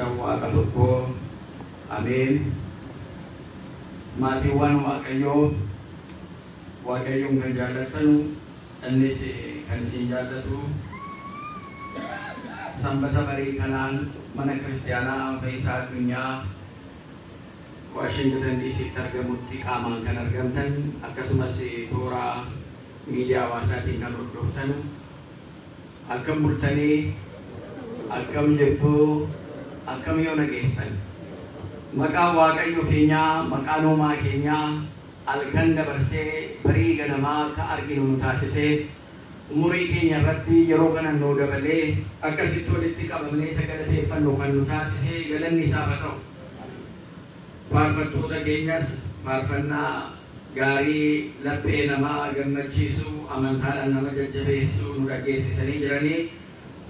Sadan Waaqa tokkoo. Ameen. Maatiiwwan Waaqayyoo, Waaqayyoon kan jaallattanu, innis kan isin jaallatu, Sanbata barii kanaan Mana Kiristiyaanaa Fayyisaa Addunyaa Waashingtan DCtti argamutti qaamaan kan argamtan, akkasumas toora miidiyaa hawaasaatiin kan hordoftanu, Akkam bultanii? Akkam jirtu? Akkam yoona geessan? Maqaan Waaqayyo keenyaa, maqaan Uumaa keenyaa halkan dabarsee barii ganamaa akka arginu nu taasisee, umurii keenya irratti yeroo kana nuu dabalee akkasitti walitti qabamnee isa galateeffannu kan nu taasise galanni isaaf haa ta'u. Faarfattoota keenyas faarfannaa gaarii laphee namaa gammachiisu, amantaadhaan nama jajjabeessu nu dhaggeessisanii jiranii.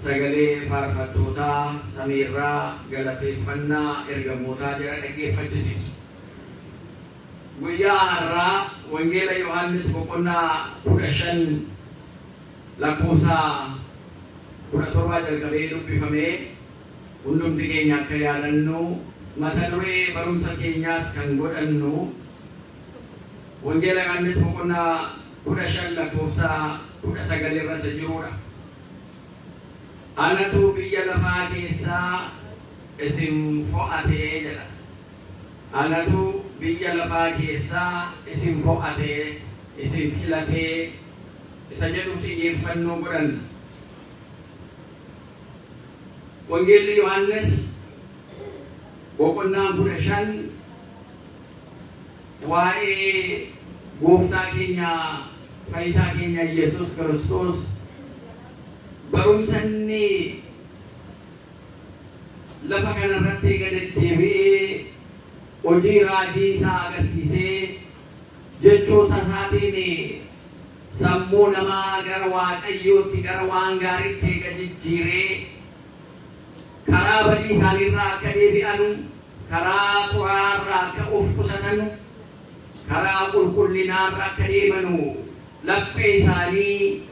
Sagalee faarfattootaa samiirraa galateeffannaa ergamootaa jara dhaggeeffachisiisu. Guyyaa har'aa Wangeela Yohaannis boqonnaa 15 lakkoofsa 17 jalqabee dubbifamee hundumti keenya akka yaadannu mata duree barumsa keenyaas kan godhannu Wangeela Yohaannis boqonnaa 15 lakkoofsa 19 irra isa jiruudha. Anatu biyya lafaa keessaa isin fo'ate jedha. Anatu biyya lafaa keessaa isin fo'ate, isin filate isa jedhu xiyyeeffannoo godhanna. Wangeelli Yohaannis boqonnaan 15 waa'ee Gooftaa keenya Fayyisaa keenya Yesuus Kiristoos barumsa inni lafa kana irratti eega deddeebi'ee hojii raajii isaa agarsiisee jechoota isaatiin sammuu namaa gara Waaqayyootti gara waan gaariitti eega jijjiiree karaa badii isaaniirraa akka deebi'anu, karaa xuraa'aarraa akka of qusatanu, karaa qulqullinaarra akka deemanu laphee isaanii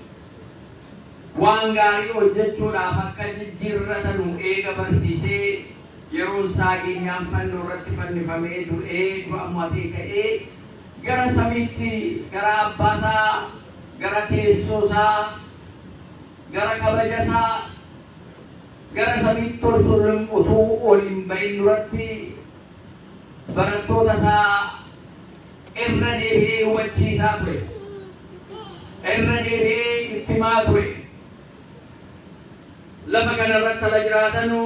waan gaarii hojjechuudhaaf akka jijjiirratanu eega barsiisee yeroon isaa geenyaan fannoo irratti fannifamee du'ee du'a mo'atee ka'ee gara samiitti gara abbaa isaa gara teessoo isaa gara kabaja isaa gara samiitti ol utuu ol hin ba'in duratti barattoota isaa irra deebi'ee hubachiisaa ture. Irra deebi'ee itti himaa ture. Lafa kana irratti ala jiraatanu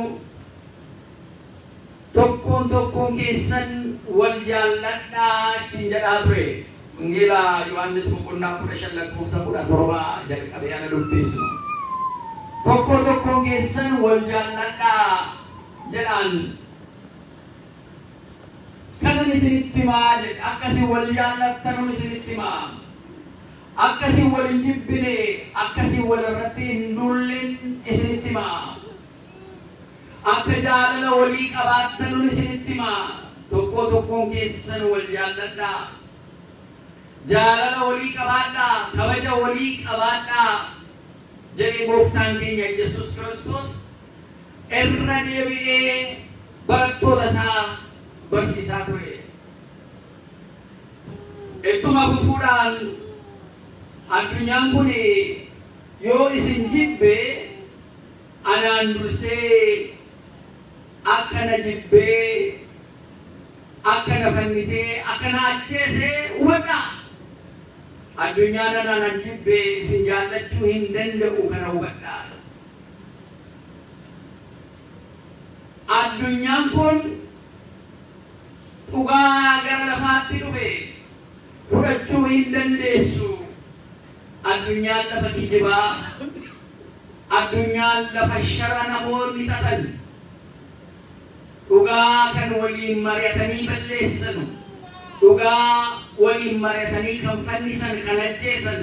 tokkoon tokkoon keessan wal jaalladhaa ittiin jedhaa ture. Wangeela Yohaannis boqonnaa 15 lakkoofsa 17 jalqabee ana dubbisnu. Tokko tokkoon keessan wal jaalladhaa jedhaan. Kanan isinitti himaa jedhe. Akka isin wal jaallattanuun isinitti himaa. Akka isin wal hin jibbine, akka isin wal irratti hin duullen isinitti himaa. Akka jaalala walii qabaattanuun isinitti himaa. Tokkoo tokkoon keessan wal jaalladhaa. Jaalala walii qabaadhaa, kabaja walii qabaadhaa jedhe Gooftaan keenya Yesuus Kiristoos irra deebi'ee barattoota isaa barsiisaa ture. Ittuma fufuudhaan addunyaan kun yoo isin jibbe anaan dursee akka na jibbee akka na fannisee akka na ajjeese hubadhaa. Addunyaan anaan an jibbe isin jaallachuu hin danda'u kana hubadhaa. Addunyaan kun dhugaa gara lafaatti dhufe fudhachuu hin dandeessu. Addunyaan lafa kijibaa, addunyaan lafa shara namoonni xaxan, dhugaa kan waliin mari'atanii balleessanu, dhugaa waliin mari'atanii kan fannisan, kan ajjeesan,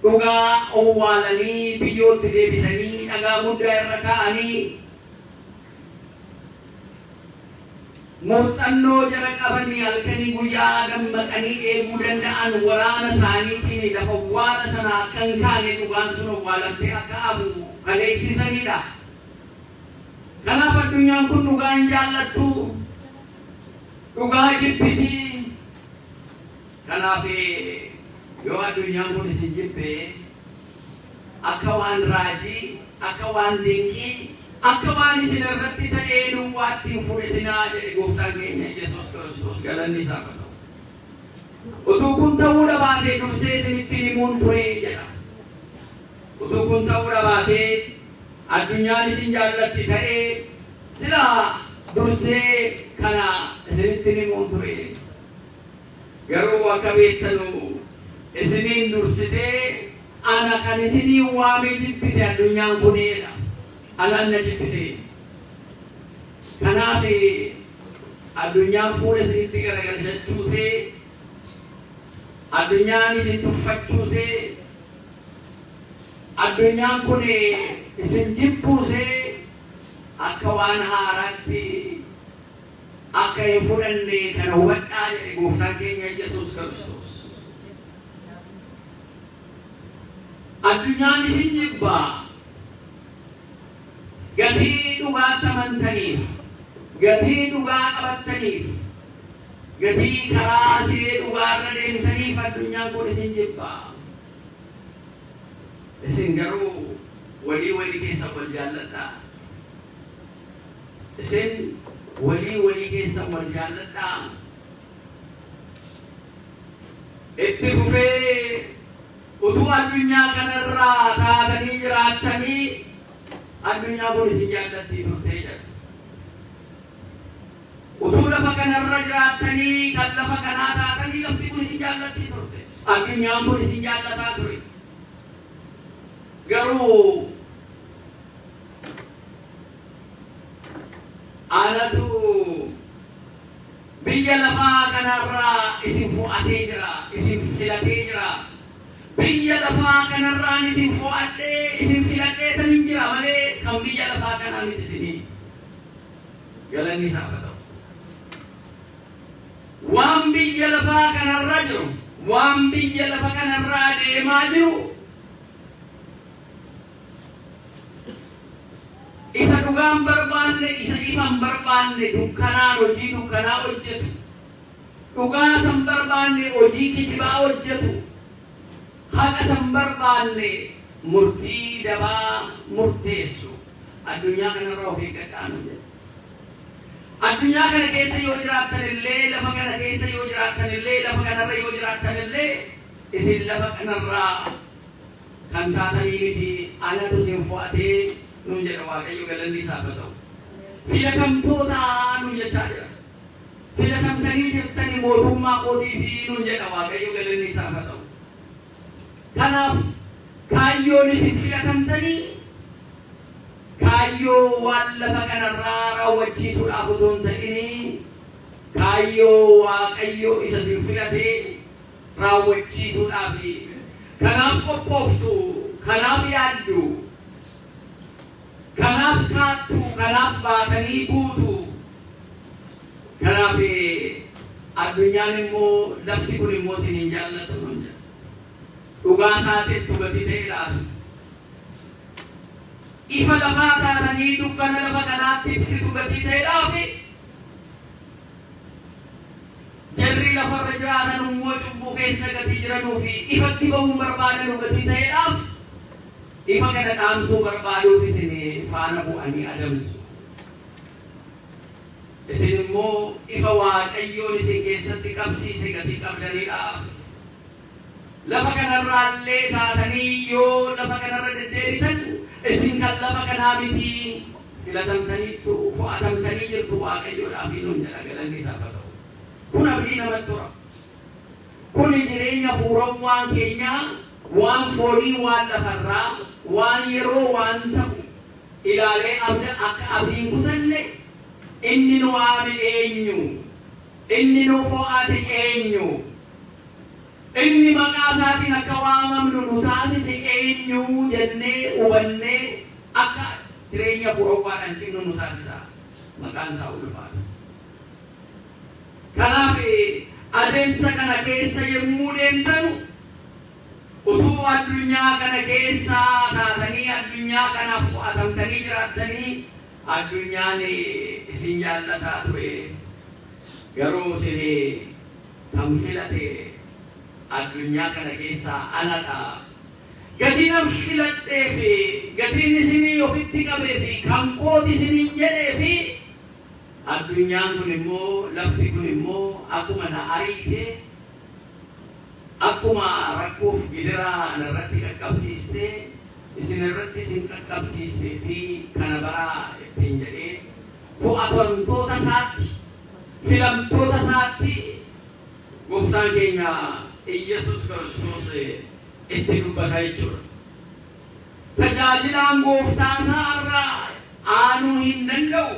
Dhugaa owwaalanii biyyootti deebisanii dhagaa guddaa irra kaa'anii muuxannoo jara qabanii halkanii guyyaa dammaqanii eeguu danda'an waraana isaaniitiin lafa owwaala sana akka hin kaane dhugaan sun owwaalamtee akka hafu kan eegsisanidha. Kanaaf addunyaan kun dhugaa hin jaallattu, dhugaa jibbiti. Kanaaf yoo addunyaan kun isin jibbe akka waan raajii, akka waan dinqii, akka waan isin irratti ta'ee duwwaatti hin fudhatinaa jedhe gooftaan keenya Yesuus Kiristoos, galanni isaaf haa ta'u. Utuu kun ta'uu dhabaatee dursee isinitti himuun ture jedha. Utuu kun ta'uu dhabaatee, addunyaan isin jaallatti ta'ee, silaa dursee kana isinitti himuun ture. Garuu akka beektanu isiniin dursitee ana kan isiniin waamee jibbite addunyaan kunidha. Anaan na jibbite. Kanaaf addunyaan fuula isinitti garagalchachuusee, addunyaan isin tuffachuusee, addunyaan kun isin jibbuusee akka waan haaraatti akka hin fudhanne kana hubadhaa jedhe gooftaan keenya Yesuus Kiristoos. Addunyaan isin jibbaa. Gatii dhugaatti amantaniif, gatii dhugaa qabattaniif, gatii karaa siree dhugaarra deemtaniif addunyaan kun isin jibbaa. Isin garuu walii walii keessan wal jaalladhaa. Isin walii walii keessan wal jaalladhaa. Itti fufee, utuu addunyaa kanarraa taatanii jiraattanii addunyaa kun isin jaallattii turtee jedha. Utuu lafa kanarra jiraattanii kan lafa kanaa taatanii lafti kun isin jaallattii turte. Addunyaan kun isin jaallataa ture. Garuu anatu biyya lafaa kanarraa isin fo'atee jira, isin filatee jira. Biyya lafaa kanarraan isin fo'adhee isin filadhee tanin jira malee kan biyya lafaa kanaa miti isinii. Galanni isaaf haa ta'u. Waan biyya lafaa kanarra jiru, waan biyya lafa kanarraa deemaa jiru, isa dhugaan barbaanne, isa ifan barbaanne, dukkanaan hojii dukkanaa hojjetu, dhugaa san barbaanne hojii kijibaa hojjetu, haqa san barbaanne murtii dabaa murteessu. Addunyaa kanarraa of eeggadhaa nu jedha. Addunyaa kana keessa yoo jiraattan illee, lafa kana keessa yoo jiraattan illee, lafa kanarra yoo jiraattan illee, isin lafa kanarraa kan taatanii miti, anatu isin fo'atee nuun jedha Waaqayyo, galanni isaaf haa ta'u. Filatamtoota nuun jechaa jira. Filatamtanii jirtanii mootummaa kootii fi nuun jedha Waaqayyo, galanni isaaf haa ta'u. Kanaaf kaayyoon isin filatamtanii kaayyoo waan lafa kanarraa raawwachiisuudhaaf utuu hin ta'inii kaayyoo Waaqayyo isa isin filatee raawwachiisuudhaaf. Kanaaf qophooftu, kanaaf yaaddu, kanaaf kaattu, kanaaf baatanii buutu. Kanaaf addunyaan immoo, lafti kun immoo isin hin jaallatu nuun jedha. Dhugaa isaatettu gatii ta'eedhaaf. Ifa lafaa taatanii dukkana lafa kanaatti ibsitu gatii ta'eedhaaf, jarri lafarra jiraatan immoo cubbuu keessa gatii jiranuu fi ifatti ba'uun barbaadanu gatii ta'eedhaaf, ifa kana dhaamsuu barbaaduuf isin faana bu'anii adamsu. Isin immoo ifa Waaqayyoon isin keessatti qabsiise gatii qabdaniidhaaf, lafa kanarraallee taatanii yoo lafa kanarra deddeebitan isin kan lafa kanaa miti, filatamtaniittu, fo'atamtanii jirtu Waaqayyoodhaaf nuun jedha, galanni isaaf haa ta'u. Kun abdii namatti hora. Kun jireenya hafuurawwaan keenyaa waan foonii, waan lafarraa, waan yeroo, waan ta'u ilaalee abda akka abdiin kutanne, inni nu waame eenyu? Inni nu fo'ate eenyu? Inni maqaa isaatiin akka waamamnu nu taasise eenyu jennee hubannee akka jireenya hafuurawwaadhaan cimnu nu taasisa. Maqaan isaa ulfaata. Kanaaf adeemsa kana keessa yommuu deemtanu, utuu addunyaa kana keessa taatanii addunyaa kanaaf fo'atamtanii jiraattanii Addunyaan isin jaallataa ture, garuu isin kan filate addunyaa kana keessaa anadha. Gatiin an filadhee fi gatiin isinii ofitti qabee fi kan kooti isiniin jedhee fi addunyaan kun immoo, lafti kun immoo akkuma na ariite, akkuma rakkoof gidiraa narratti qaqqabsiiste, isin irrattis hin qaqqabsiisteetii kana baraa ittiin jedhee fo'atamtoota isaatti, filamtoota isaatti Gooftaan keenya Iyyasuus Kiristoos itti dubbata jechuudha. Tajaajilaan gooftaa isaa irra aanuu hin danda'u.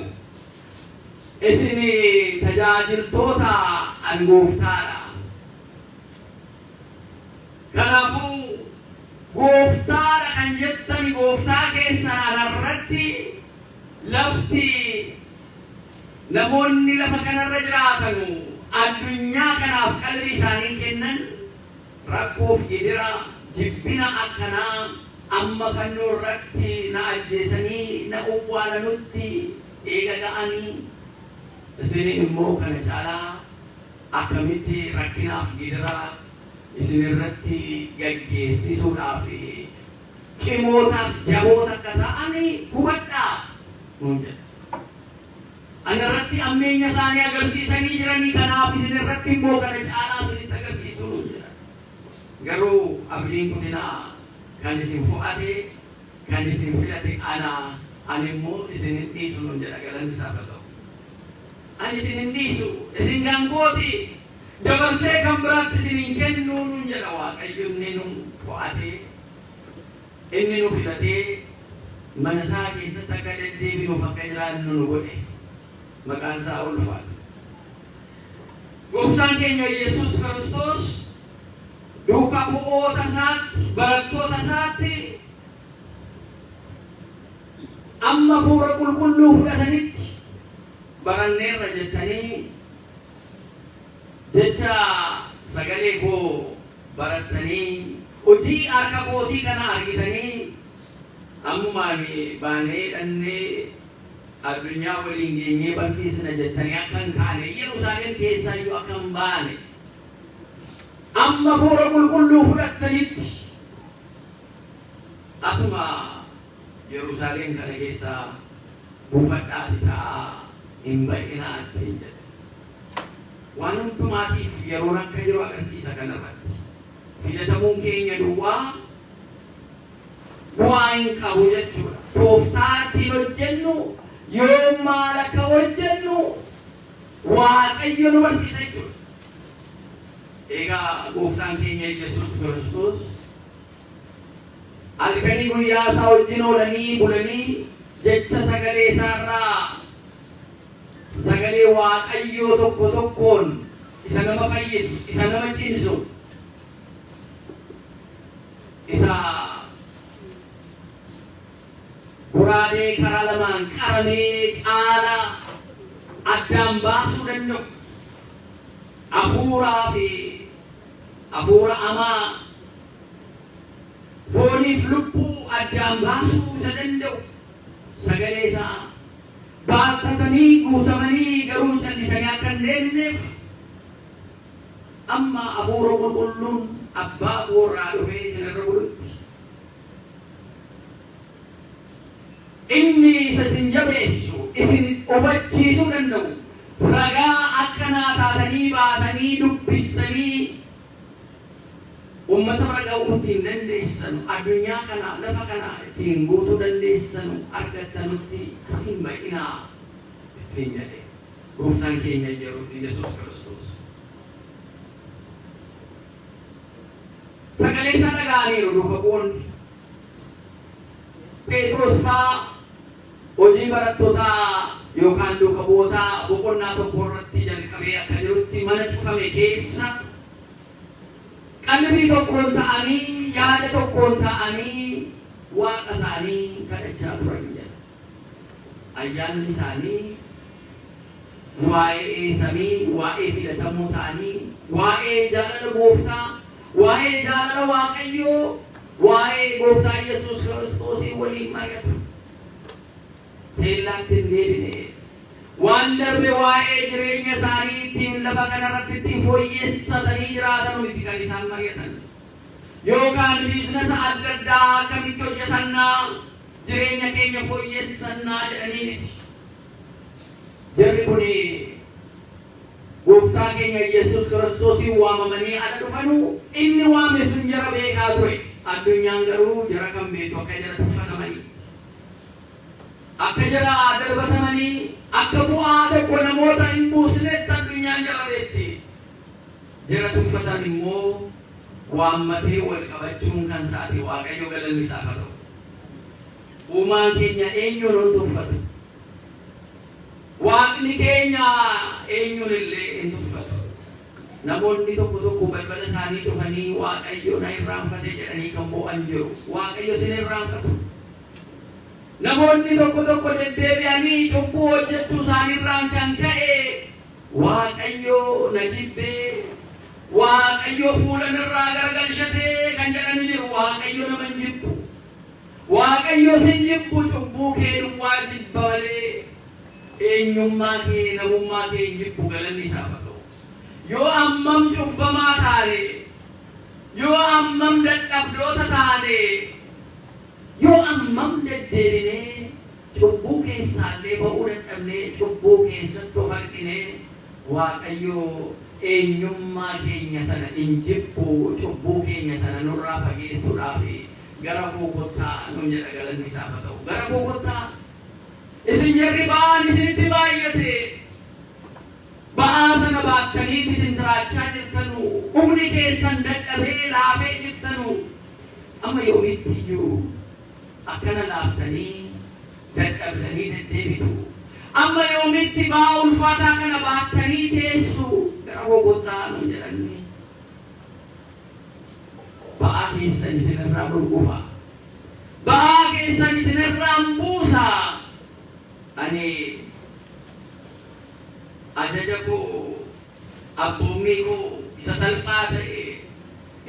Isin tajaajiltoota, ani gooftaadha. Kanaafuu gooftaadha kan jettani gooftaa keessan anarratti lafti, namoonni lafa kanarra jiraatanu addunyaa kanaaf qalbii isaanii kennan rakkoof gidira jibbina akkanaa amma fannoo irratti na ajjeesanii na owwaalanutti eega ga'anii, isiniin immoo kana caalaa akkamitti rakkinaaf gidira isin irratti gaggeessisuudhaaf cimootaaf jaboota akka ta'an hubadhaa nuun jedha. Ana irratti ammeenya isaanii agarsiisanii jiranii, kanaaf isin irratti immoo kana caalaa isinitti agarsiisuu nuun jedha. Garuu abdiin kutinaa, kan isin fo'ate, kan isin filate ana, ani immoo isin hin dhiisu nuun jedha, galanni isaaf haa ta'u. Ani isin hin dhiisu, isin kan kooti, dabarsee kan biraatti isin hin kennu nuun jedha Waaqayyo. Inni nu fo'atee, inni nu filatee mana isaa keessatti akka deddeebinuuf, akka jiraannu nu godhe, maqaan isaa ulfaatu. Gooftaan keenya Yesuus Kiristoos duuka bu'oota isaatti, barattoota isaatti amma Hafuura Qulqulluu fudhatanitti, baranneerra jettanii jecha sagalee koo barattanii, hojii harka kootii kana argitanii, ammumaan baanee dhannee addunyaa waliin geenyee barsiisna jettanii akka hin kaane, Yerusaalem keessaayyuu akka hin baane, amma Hafuura Qulqulluu fudhattanitti asuma Yerusaalem kana keessa buufadhaati taa'aa, hin ba'inaa ittiin jedhe. Waan hundumaatiif yeroon akka jiru agarsiisa kanarratti. Filatamuun keenya duwwaa bu'aa hin qabu jechuudha. Tooftaa ittiin hojjennu, yoo maal akka hojjennu Waaqayyo nu barsiisa jechuudha. Egaa Gooftaan keenya Yesuus Kiristoos halkanii guyyaa isaa wajjin oolanii bulanii, jecha sagalee isaarraa, sagalee Waaqayyoo tokko tokkoon isa nama fayyisu, isa nama cimsu, isa goraadee karaa lamaan qaramee caalaa addaan baasuu danda'u, hafuuraa fi hafuura hamaa, fooniif lubbuu addaan baasuu isa danda'u sagalee isaa baattatanii guutamanii garuu callisanii akka hin deemneef, amma Hafuura Qulqulluun abbaa koorraa dhufee isinirra bulutti, inni isa isin jabeessu, isin hubachiisuu danda'u, ragaa akkanaa taatanii baatanii dubbistanii ummata bira ga'uu ittiin dandeessanu, addunyaa kana, lafa kana ittiin guutuu dandeessanu argattanutti asii hin ba'inaa ittiin jedhe Gooftaan keenya Yesuus Kiristoos. Sagalee isaa dhaga'aniiru duuka bu'oonni. Phexros fa'aa Hojii Barattootaa yookaan duuka bu'ootaa boqonnaa 1 irratti jalqabee akka jirutti, mana cufame keessa qalbii tokkoon ta'anii, yaada tokkoon ta'anii Waaqa isaanii kadhachaa turan jedha. Ayyaanni isaanii waa'ee samii, waa'ee filatamuu isaanii, waa'ee jaalala Gooftaa, waa'ee jaalala Waaqayyoo, waa'ee Gooftaa Yesuus Kiristoosii waliin mari'atu. Teellaatti hin deebine. Waan darbe waa'ee jireenya isaanii ittiin lafa kanarratti ittiin fooyyessatanii jiraatan miti kan isaan mari'atan. Yookaan business adda addaa akkamitti hojjetannaa, jireenya keenya fooyyessannaa jedhanii miti. Jarri kun Gooftaa keenya Yesuus Kiristoosiin waamamanii ala dhufanuu, inni waame sun jara beekaa ture. Addunyaan garuu jara kan beektu akka jara tuffatamanii, akka jara darbatamanii, akka bu'aa tokko namoota hin buusnetti addunyaan jara beekti. Jara tuffatan immoo waammatee wal qabachuun kan isaati. Waaqayyo galanni isaaf haa ta'u. Uumaan keenya eenyuun hin tuffatu. Waaqni keenya eenyuun illee hin tuffatu. Namoonni tokko tokko balbala isaanii cufanii "Waaqayyo na irraanfate" jedhanii kan boo'an jiru. Waaqayyo sin irraanfatu. Namoonni tokko tokko deddeebi'anii cubbuu hojjechuu isaaniirraan kan ka'e "Waaqayyo na jibbee, Waaqayyo fuula narraa garagalchatee" kan jedhani jiru. Waaqayyo nama hin jibbu. Waaqayyo sin jibbu. Cubbuu kee duwwaa jibba malee eenyummaa kee, namummaa kee hin jibbu. Galanni isaaf haa ta'u. Yoo ammam cubbamaa taane, yoo ammam dadhabdoota taane, yoo ammam deddeebinee cubbuu keessaallee ba'uu dadhabnee, cubbuu keessatti of arginee, Waaqayyo eenyummaa keenya sana hin jibbu. Cubbuu keenya sana nurraa fageessuudhaaf "Gara koo kottaa" nuun jedha. Galanni isaaf haa ta'u. "Gara koo kottaa. Isin jarri ba'aan isinitti baay'ate, ba'aa sana baattanii bitintiraachaa jirtanu, humni keessan dadhabee laafee jirtanu, amma yoomitti iyyuu akkana laaftanii dadhabdanii deddeebitu? Amma yoomitti ba'aa ulfaataa kana baattanii teessu? Gara koo kottaa" nuun jedhanni. Ba'aa keessan isinirraa gurgufa. Ba'aa keessan isinirraan buusa. Ani ajaja koo, abboommii koo isa salphaa ta'e,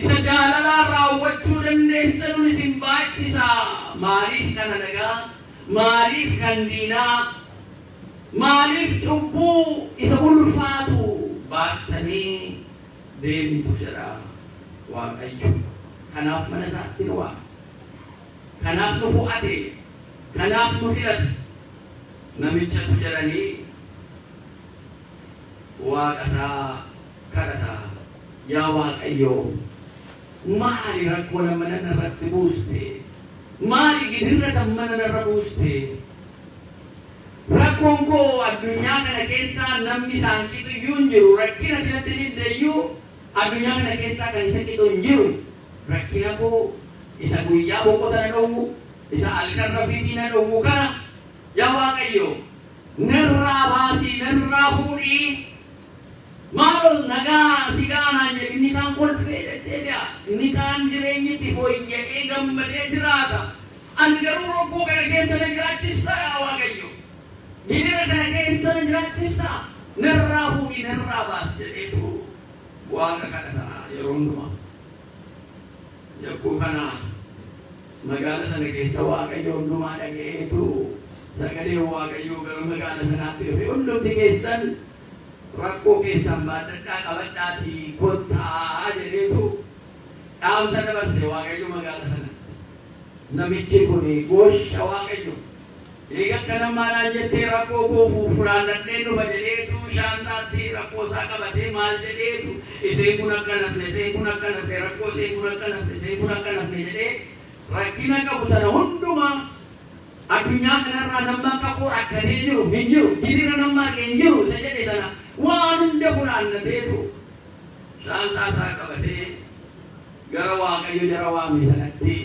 isa jaalalaan raawwachuu dandeessanuun isin baachisa. Maaliif kana nagaa? Maaliif kan diinaa? Maaliif cubbuu isa ulfaatu baattanii deemtu?" jedha Waaqayyo. Kanaaf mana isaatti nu waama. Kanaaf nu fo'ate. Kanaaf nu filate. Namichatu jedhanii Waaqa isaa kadhata. "Yaa Waaqayyo, maali rakkoo mana narratti buuste? Maali gidirra mana narra buuste? Rakkoon koo addunyaa kana keessaa namni isaan qixu iyyuu hin jiru. Rakkina sinatti fidde iyyuu addunyaa kana keessaa kan isa qixu hin jiru. Rakkina koo isa guyyaa boqota na dhowwu, isa halkan rafiitii na dhowwu kana, yaa Waaqayyo, narraa baasii, narraa fuudhii. Maaloo nagaa sigaa naan jedhi. Inni kaan kolfee deddeebi'a. Inni kaan jireenyi itti fooyya'ee gammadee jiraata. Ani garuu rakkoo kana keessa na jiraachista, yaa Waaqayyo. Gidira kana keessa na jiraachista. Narraa fuudhii, narraa baasi" jedheetu Waaqa kadhata yeroo hundumaa. Yakkuu kana magaala sana keessa Waaqayyo hundumaa dhaga'eetu sagalee Waaqayyoo gara magaala sanaatti dhufe. "Hundumti keessan rakkoo keessan baadhadhaa, qabadhaatii kottaa" jedheetu dhaamsa dabarse Waaqayyo magaala sanatti. Namichi kun, "Goosha Waaqayyo, eega akkana maalaan jettee, rakkoo koo funaannadhee dhufa" jedheetu shaantaatti rakkoo isaa qabatee maal jedheetu, "Isheen kun akka nafne, isheen kun akka nafne, rakkoo isheen kun akka nafne, isheen kun akka nafne" jedhee rakkina qabu sana hundumaa, "Addunyaa kanarraa namni akka koo rakkatee jiru hin jiru, gidira nama arge hin jiru" isa jedhe sana waan hunda funaannateetu shaantaa isaa qabatee gara Waaqayyo jara waame sanatti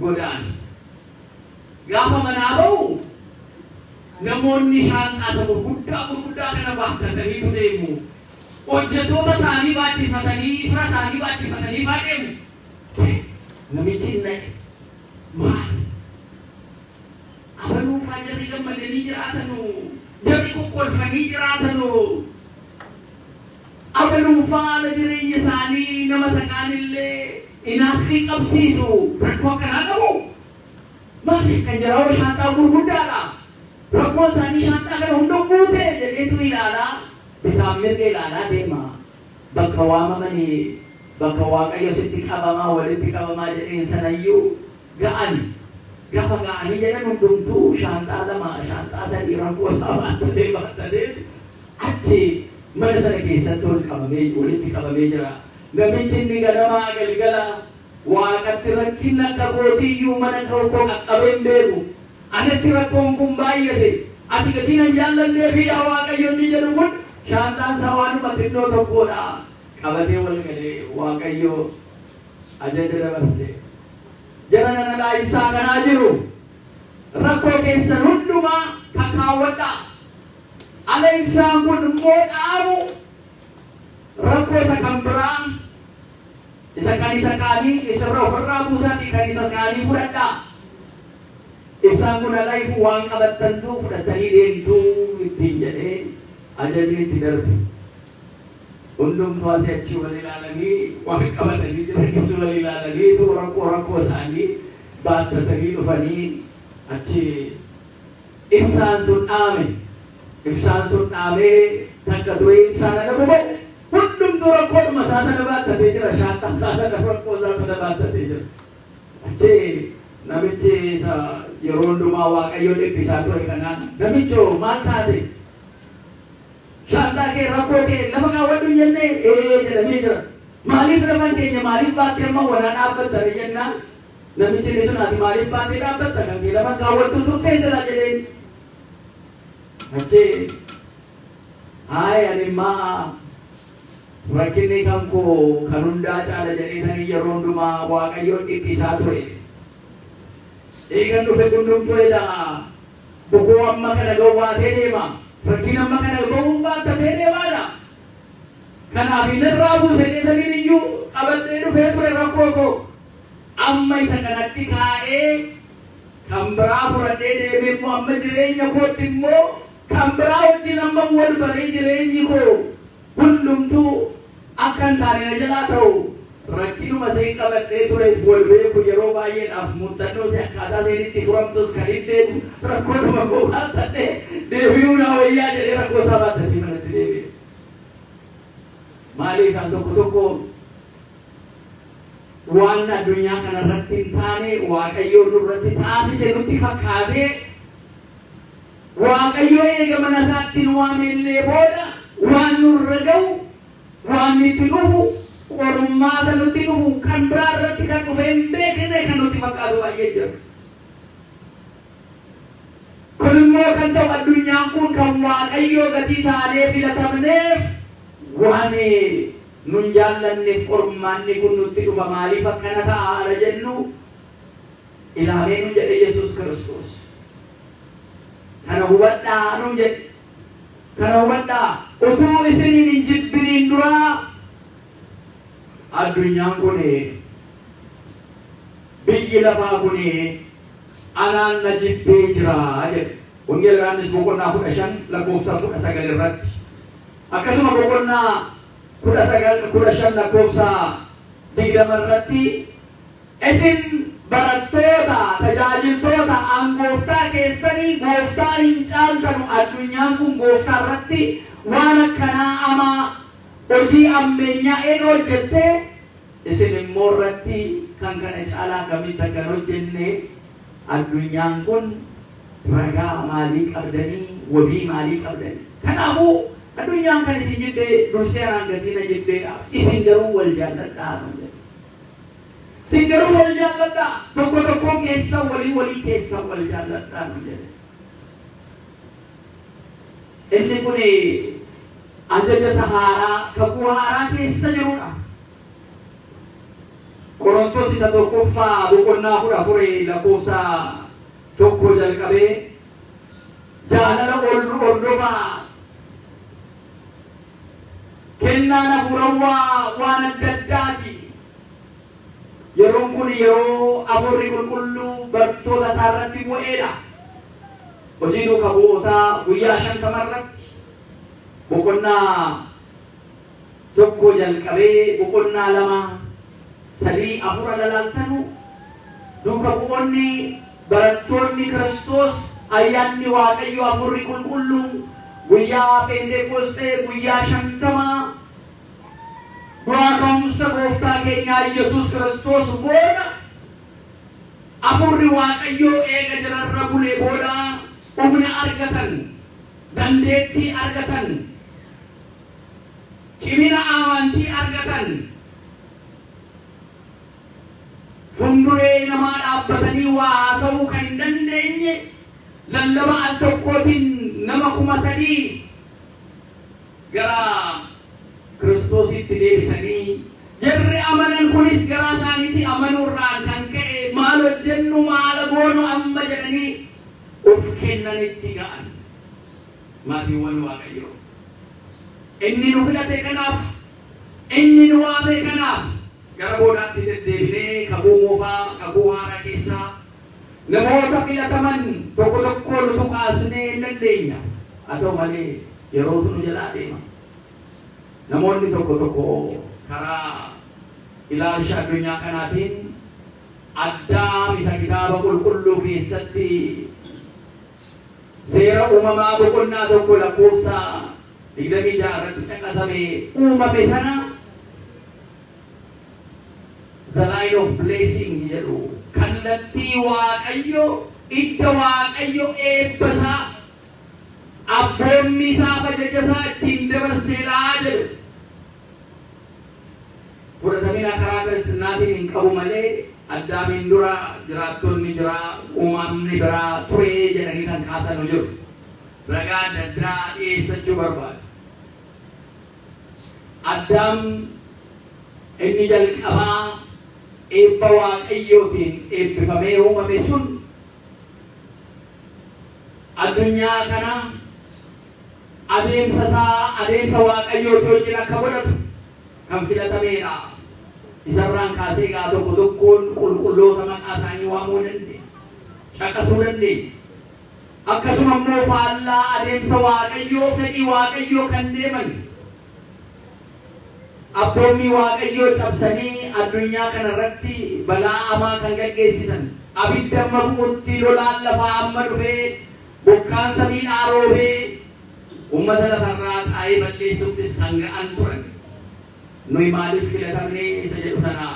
godaane. Gaafa manaa ba'u namoonni shaanxaa isa gurguddaa gurguddaa kana baattataniitu deemu. Hojjettoota isaanii baachifatanii, fira isaanii baachifatanii faa deemu. Namichi hin na'e. "Maali? Abaluufaa jarri gammadanii jiraatanu, jarri kokkolfanii jiraatanu. Abaluufaa haala jireenya isaanii nama isa kaanillee hinaaffii qabsiisu, rakkoo akkanaa qabu. Maali kan jiraawwa shaanxaa gurguddaadha. Rakkoo isaanii shaanxaa kana hunda guute jedheetu ilaalaa, bitaan mirga ilaalaa deema. Bakka waamamanii, bakka Waaqayyo sitti qabamaa, walitti qabamaa jedheen sanayyuu ga'ani. Gaafa ga'anii jedhan, hundumtuu shaanxaa lama, shaanxaa sadii rakkoo isaa baattatee baattatee achi mana sana keessatti ol qabamee, walitti qabamee jira. Namichi inni ganamaa galgala Waaqatti rakkinni akka kootiiyyuu mana koo qaqqabee hin beeku. Anatti rakkoon kun baay'ate. Ati gatii nan jaallallee fi yaa Waaqayyo inni jedhu kun shaanxaan isaa waanuma xinnoo tokkodha. Qabatee wal galee Waaqayyo ajaja dabarse. Jara nana laayibsaa kanaa jiru. Rakkoo keessan hundumaa kakaawwadhaa. Ala ibsaan kun immoo dhaamu, rakkoo isa kan biraa, isa kan isa kaanii isarra ofirraa buusaatii kan isa kaanii fudhadhaa. Ibsaan kun ala ifu waan qabattantu fudhattanii deemtuu ittiin jedhee ajajni itti darbe. Hundumtuu asii achi wal ilaalanii, waan qabatanii jiranis wal ilaalanii, rakkoo rakkoo isaanii baattatanii dhufanii achi ibsaan sun dhaame. Ibsaan sun dhaamee takka ture, ibsaan ala boba'u, hundumtuu rakkoodhuma isaa sana baattatee jira. Shaanxaa isaa sana, rakkoo isaa sana baattatee jira. Achi namichi isa yeroo hundumaa Waaqayyo dhiphisaa ture kanaan, "Namichoo, maal taate? Shaanxaa kee, rakkoo kee lafa kaawwadhu hin jennee?" "Ee," jedhamee jira. "Maaliif lafan keenya, maaliif baattee amma walaa dhaabbattare?" jennaan, namichi inni sun, "Ati maaliif baattee dhaabbatta? Kan kee lafa kaawwattu turtee sila," jedheen. Achi, "Haay, ani immaa rakkinni kan koo kan hundaa caala jedheetanii yeroo hundumaa Waaqayyoon dhiphisaa ture. Eegan dhufe hundumtuu edaa bukoo amma kana gowwaatee deema. Rakkina amma kana gowwuun baattatee deemaadha. Kanaaf inni irraa buuse jedheetaniin iyyuu qabadhee dhufee ture rakkoo koo. Amma isa kanatti kaa'ee kan biraa fudhadhee deemee immoo, amma jireenya kootti immoo kan biraa wajjin amma wal baree, jireenyi koo hundumtuu akka hin taane na jalaa ta'u, rakkinuma isheen qabadhee ture wal beeku, yeroo baay'eedhaaf muuxannoo ishee, akkaataa isheen itti furamtus kan hin beeku, rakkoodhuma koo baattatee deebi'uu naa wayyaa," jedhee rakkoo isaa baattatee manatti deebi'e. Maaliif al tokko tokko waan addunyaa kanarratti hin taane Waaqayyoo nurratti taasise nutti fakkaatee, Waaqayyo eega mana isaatti nu waamellee booda waan nurra ga'u, waan nutti dhufu, qormaata nutti dhufu kan biraa irratti kan dhufe hin beekne kan nutti fakkaatu baay'ee jira. Kun immoo kan ta'u addunyaan kun kan Waaqayyoo gatii taanee filatamneef waan nun jaallanneef qormaanni kun nutti dhufa, maaliif akkana ta'a haala jennu ilaamee nun jedhe Yesuus Kiristoos. Kana hubadhaa nun jedhe. Kana hubadhaa, utuu isiniin hin jibbiniin duraa addunyaan kun, biyyi lafaa kun anaan na jibbee jira jedhe. Wangeela Yohaannis boqonnaa 15 lakkoofsa 19 irratti. Akkasuma boqonnaa 19, 15 lakkoofsa 20 irratti, "Isin barattoota, tajaajiltoota an gooftaa keessanii, gooftaa hin caaltanu. Addunyaan kun gooftaa irratti waan akkanaa amaa hojii ammeenyaa eega hojjettee, isin immoo irratti kan kana caalaa akkamitti akkan hojjenne addunyaan kun ragaa maalii qabdanii, wabii maalii qabdanii? Kanaafuu addunyaan kan isin jibbee dursee anaan gatii na jibbeedhaaf, isin garuu wal jaalladhaa," nuun jedhe. "Isin garuu wal jaalladhaa, tokko tokkoon keessan walii walii keessan wal jaalladhaa," nuun jedhe. Inni kun ajaja isa haaraa kakuu haaraa keessa jirudha. Qorontos isa tokkoffaa boqonnaa 14 lakkoofsa 1 jalqabee, "Jaalala ol hordofaa. Kennaan hafuurawwaa waan adda addaati." Yeroon kun yeroo Hafuurri Qulqulluu bartoota isaa irratti bu'eedha. Hojii duuka bu'ootaa guyyaa 50 irratti boqonnaa 1 jalqabee boqonnaa 2, 3, 4 alalaaltanu, duuka bu'oonni, barattoonni Kiristoos Ayyaanni Waaqayyoo Hafuurri Qulqulluun guyyaa Pheenxeqoosxee guyyaa 50 du'aa ka'umsa Gooftaa keenyaa Iyyasuus Kiristoos booda Hafuurri Waaqayyoo eega jararra bulee booda humna argatan, dandeettii argatan, cimina amantii argatan. Funduree namaa dhaabbatanii waa haasa'uu kan hin dandeenye lallaba al tokkootiin nama 3000 gara Kiristoositti deebisanii jarri amanan kunis garaa isaaniitti amanuurraan kan ka'e maal hojjennu maala goonu amma jedhanii of kennanitti ga'an. Maatiiwwan Waaqayyoo. Inni nu filate kanaaf, inni nu waame kanaaf gara boodaatti deddeebinee Kakuu Moofaa, Kakuu Haaraa keessaa namoota filataman tokko tokkoon utuu kaasnee hin dandeenya. Haa ta'u malee yerootu nu jalaa deema. Namoonni tokko tokko karaa ilaalcha addunyaa kanaatiin Addaam isa Kitaaba Qulqulluu keessatti Seera Uumamaa boqonnaa 1 lakkoofsa 26 irratti caqasame uumame sana the line of blessing jedhu, kallattii Waaqayyo idda Waaqayyo eebba isaa abboommii isaa fi ajaja isaa ittiin dabarseedha jedhu. Fudhatamina karaa kiristinnaatiin hin qabu malee Addaamiin dura jiraattonni biraa, uumamni biraa ture jedhanii kan kaasanu jiru. Ragaa adda addaa dhiyeessachuu barbaadu. Addaam inni jalqabaa eebba Waaqayyootiin eebbifamee uumame sun addunyaa kana adeemsa isaa adeemsa Waaqayyooti wajjin akka godhatu kan filatameedha. Isarraan kaasee egaa tokko tokkoon qulqulloota maqaa isaanii waamuu dandeenya. Caqasuu dandeenya. Akkasuma immoo faallaa adeemsa Waaqayyoo, fedhii Waaqayyoo kan deeman abboommii Waaqayyoo cabsanii addunyaa kana irratti balaa hamaa kan gaggeessisan, abidda amma bu'utti, lolaan lafaa amma dhufee, bokkaan samiidhaa roobee ummata lafarraa xaa'ee balleessuuttis kan ga'an turan. Nuyi maaliif filatamne isa jedhu sana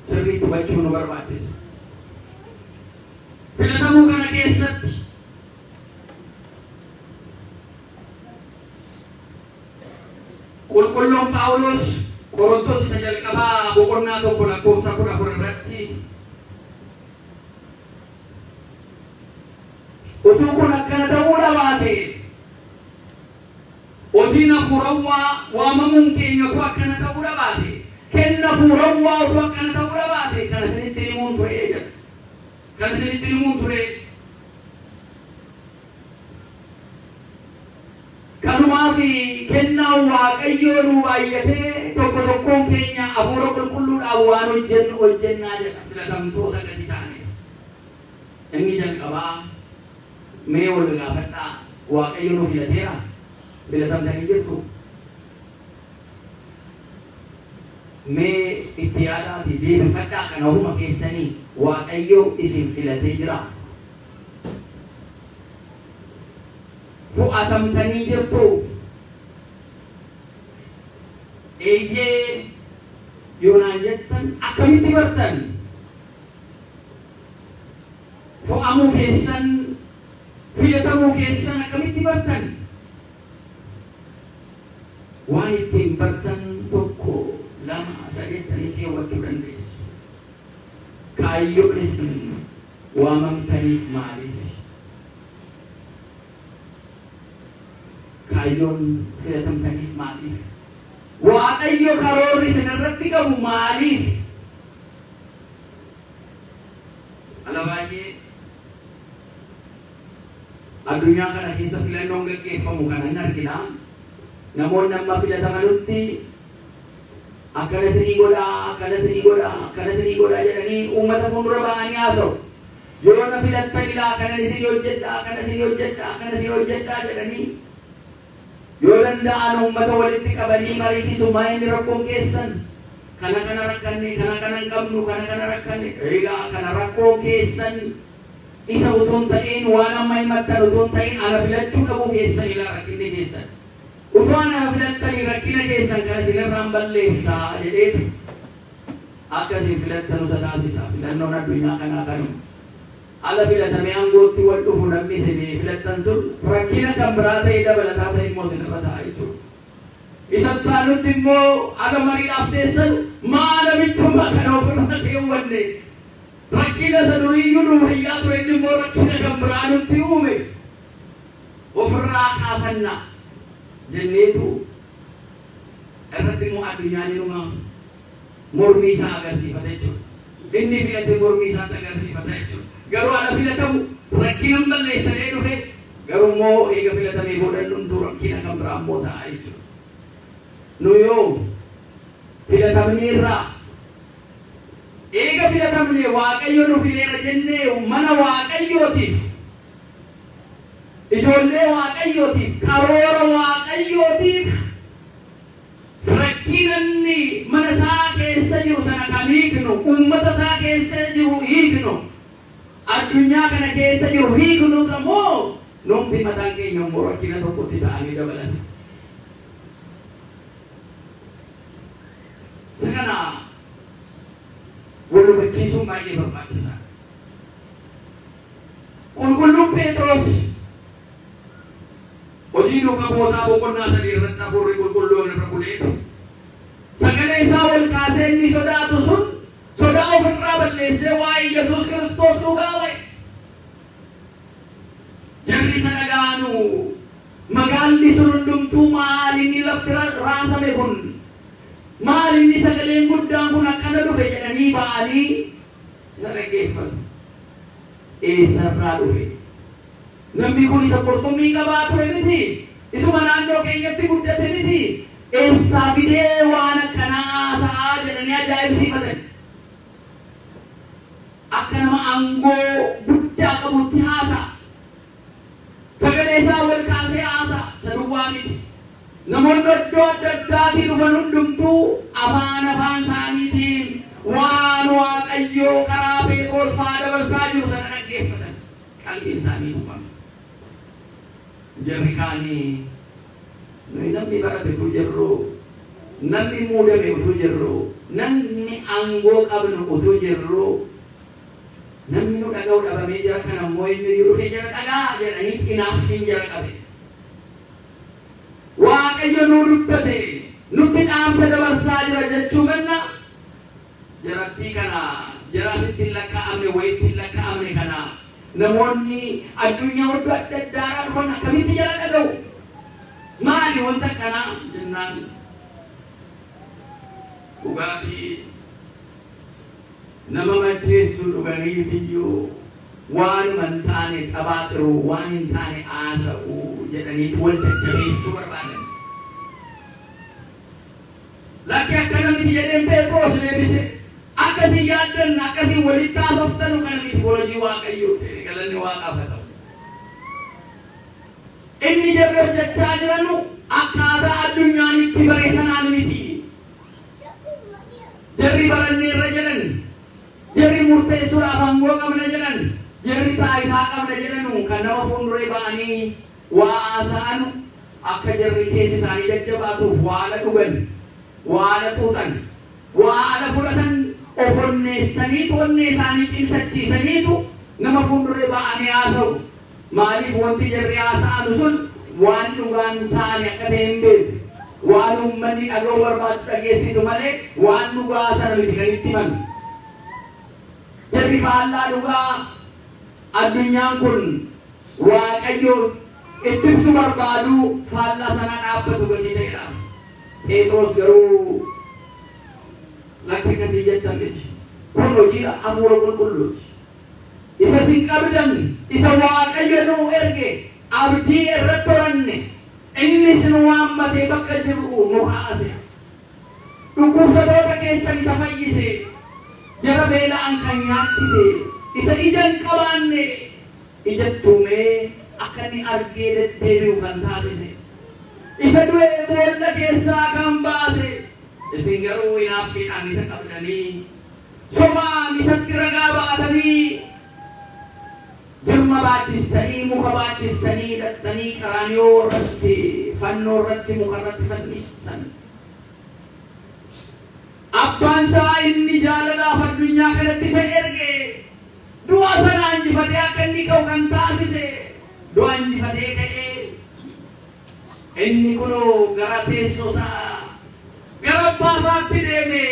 sirriitti hubachuu nu barbaachisa. Filatamuu kana keessatti Qulqulluun Phaawulos Qorontos isa jalqabaa boqonnaa 1 lakkoofsa 14 irratti utuu kun akkana ta'uu dhabaate, hojiin hafuurawwaa waamamuun keenya utuu akkana ta'uu dhabaate, kenna hafuurawwaa utuu akkana ta'uu dhabaate, kana isinitti himuun ture jedha. Kana isinitti himuun ture. Kanumaaf kennaan Waaqayyoo nuu baay'atee tokko tokkoon keenya Hafuura Qulqulluudhaan waan hojjennu hojjennaa jedha filatamtoota gadi ta'aniif. Inni jalqabaa mee wal gaafadhaa, Waaqayyo nu filateera? Filatamtanii jirtuu? Mee itti yaadaatii deebifadhaa kana ofuma keessanii, Waaqayyo isin filatee jiraa? Fo'atamtanii jirtuu? Eeyyee yoo naan jettan akkamitti bartan? Fo'amuu keessan, filatamuu keessan akkamitti bartan? Waan ittiin bartan tokko, lama, sadii jettanii keewwachuu dandeessu. Kaayyoon isin waamamtaniif maaliif? Kaayyoon filatamtaniif maaliif? Waaqayyo karoorri isin irratti qabu maaliif? Ala baay'ee addunyaa kana keessa filannoon gaggeeffamu kana hin argina. Namoonni amma filatamanutti akkana isinii godhaa, akkana isinii godhaa, akkana isinii godhaa jedhanii uummata fuuldura ba'anii haasa'u. Yoo na filattan ilaa kanan isinii hojjedhaa, kana isinii hojjedhaa, kana isinii hojjedhaa jedhanii yoo danda'an uummata walitti qabanii mariisisu. Maa inni rakkoon keessan? Kana kana rakkanne, kana kana hin qabnu, kana kana rakkanne. Egaa kana rakkoon keessan Isa utuu hin ta'in, waan amma himattan utuu hin ta'in, ana filachuu dhabuu keessan ilaa rakkinni keessan. Utuu ana filattanii rakkina keessan kana isinirraan balleessaa jedheetu akka isin filattan isa taasisa. Filannoon addunyaa kanaa kanuma. Ala filatamee aangootti wal dhufu, namni isin filattan sun rakkina kan biraa ta'e dabalataa ta'e immoo isinirra ta'a jechuudha. Isa taanutti immoo ala mariidhaaf teessan, maa namichummaa kana ofirra keewwanne, rakkina isa duriiyyuu nu wayyaa ture, inni immoo rakkina kan biraa nutti uume, ofirraa kaafanna jenneetu irratti immoo addunyaan inuma mormii isaa agarsiifata jechuudha. Inni filate mormii isaatti agarsiifata jechuudha. Garuu ala filatamu rakkina balleessanee dhufe, garuu immoo eega filatamee booda hundumtuu rakkina kan biraa immoo ta'a jechuudha. Nu yoo filatamneerraa, eega filatamne, Waaqayyo nu fileera jennee, mana Waaqayyootiif, ijoollee Waaqayyootiif, karoora Waaqayyootiif rakkinanni mana isaa keessa jiru sana kan hiiknu, uummata isaa keessa jiru hiiknu, addunyaa kana keessa jiru hiiknu moo numti mataan keenya immoo rakkina tokkotti ta'anii dabalata? Isa kana wal hubachiisuun baay'ee barbaachisaadha. Qulqulluun Phexros Hojii Duuka Bu'ootaa boqonnaa 3 irratti hafuurri qulqulluun irra buleetu sagalee isaa ol kaasee, inni sodaatu sun sodaa ofirraa balleessee waa'ee Yesuus Kiristoos dhugaa ba'e. Jarri isa dhaga'anu, magaalli sun hundumtuu, maal inni lafti raasame kun, maal inni sagaleen guddaan kun akkana dhufe jedhanii ba'anii isa dhaggeeffatu. Eessarraa dhufe? Namni kun isa qurxummii qabaa ture miti? Isuma naannoo keenyatti guddate miti? Eessaa fidee waan akkanaa haasa'aa jedhanii ajaa'ibsiifatan. Akka nama aangoo guddaa qabutti haasa'a. Sagalee isaa wal kaasee haasa'a. Isa duwwaa miti. Namoonni iddoo adda addaatii dhufan hundumtuu afaan afaan isaaniitiin waan Waaqayyoo karaa Phexros fa'aa dabarsaa jiru sana dhaggeeffatan. Qalbiin isaanii tuqame. Jarri kaanii, nuyi namni barate utuu jirru, namni muudame utuu jirru, namni aangoo qabnu utuu jirru, namni nu dhaga'u dhabamee jira, kana immoo eenyuyyuu dhufee jara dhagaa jedhanii hinaaffiin jara qabe. Waaqayyo nuu dubbate, nutti dhaamsa dabarsaa jira jechuu manna, jarattii kana, jara asitti hin lakkaa'amne, wayitti hin lakkaa'amne kana, namoonni addunyaa iddoo adda addaarraa dhufan akkamitti jara dhaga'u? Maali wanta akkanaa jennaan, dhugaatii nama macheessu dhuganiitiyyuu waanuma hin taane xabaaxiru, waan hin taane haasa'u jedhaniitu wal jajjabeessuu barbaadan. Lakki, akkana miti jedheen Phexros deebise. Akkasii yaaddan, akkasii walitti haasoftanu kana miti, hojii Waaqayyoo ta'e, galanni Waaqaaf haa ta'u. Inni jarri hojjechaa jiranu akkaataa addunyaan itti bare sanaan miti. Jarri baranneerra jedhan, jarri murteessuudhaaf aangoo qabna jedhan, jarri taayitaa qabna jedhanu kan nama fuulduree ba'anii waa haasa'anu, akka jarri keessi isaanii jajjabaatuuf waa ala dhugan, waa ala xuuxan, waa ala fudhatan, of onneessaniitu, onnee isaanii cimsachiisaniitu nama fuulduree ba'anii haasa'u. Maaliif? Wanti jarri haasa'anu sun waan dhugaan taane akka ta'e hin beeku. Waan uummanni dhaga'uu barbaadu dhageessisu malee waan dhugaa sana miti kan itti himan. Jarri faallaa dhugaa addunyaan kun Waaqayyo itti ibsu barbaadu faallaa sanaa dhaabbatu gatii ta'edha. Phexros garuu, lakki, akkasii jettan miti. Kun hojii hafuura qulqulluuti. Isa isin qabdan, isa Waaqayyo nuu erge, abdii irratti horanne, innis nu waammatee bakka jirru nu kaase. Dhukkubsatoota keessan isa fayyise, jara beela'an kan nyaachise, isa ija hin qabaanne ijatti uumee akka inni argee deddeebi'u kan taasise, isa du'e boolla keessaa kan baase, isin garuu hinaaffiidhaan isa qabdanii, sobaan isatti ragaa baatanii Jirma baachistanii, muka baachistanii hidhattanii qaraaniyoo irratti, fannoo irratti, muka irratti fannistan. Abbaan isaa inni jaalalaaf addunyaa kanatti isa erge du'a sana injifatee akka inni ka'u kan taasise du'a injifatee ka'ee inni kunoo gara teessoo isaa, gara abbaa isaatti deeme.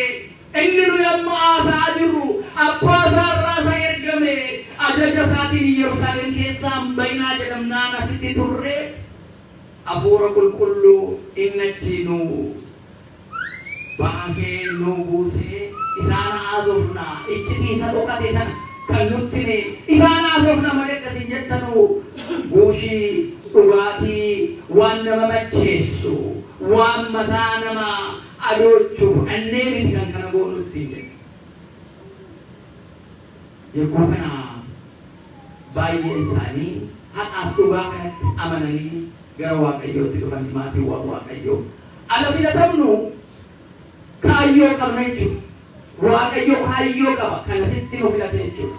Inni nuyi amma haasa'aa jirru abbaa isaa irraa isa ergame, ajaja isaatiin Yerusaalem keessaa hin bayinaa jedhamnaan asitti turre, Hafuura Qulqulluu inni achii nu baasee nu buusee isaan haasofna. Iccitii isa dhokate sana kan nutti hime isaan haasofna malee akkasiin jettanu buushii dhugaatii, waan nama macheessu, waan mataa nama adoochu fudhannee miti kan kana goonu ittiin jedhe. Yogguu kana baay'een isaanii haqaaf dhugaa kanatti amananii gara Waaqayyootti dhufan. Maatiiwwan Waaqayyoo, ala filatamnu kaayyoo qabna jechuudha. Waaqayyo kaayyoo qaba kanasitti nu filate jechuudha.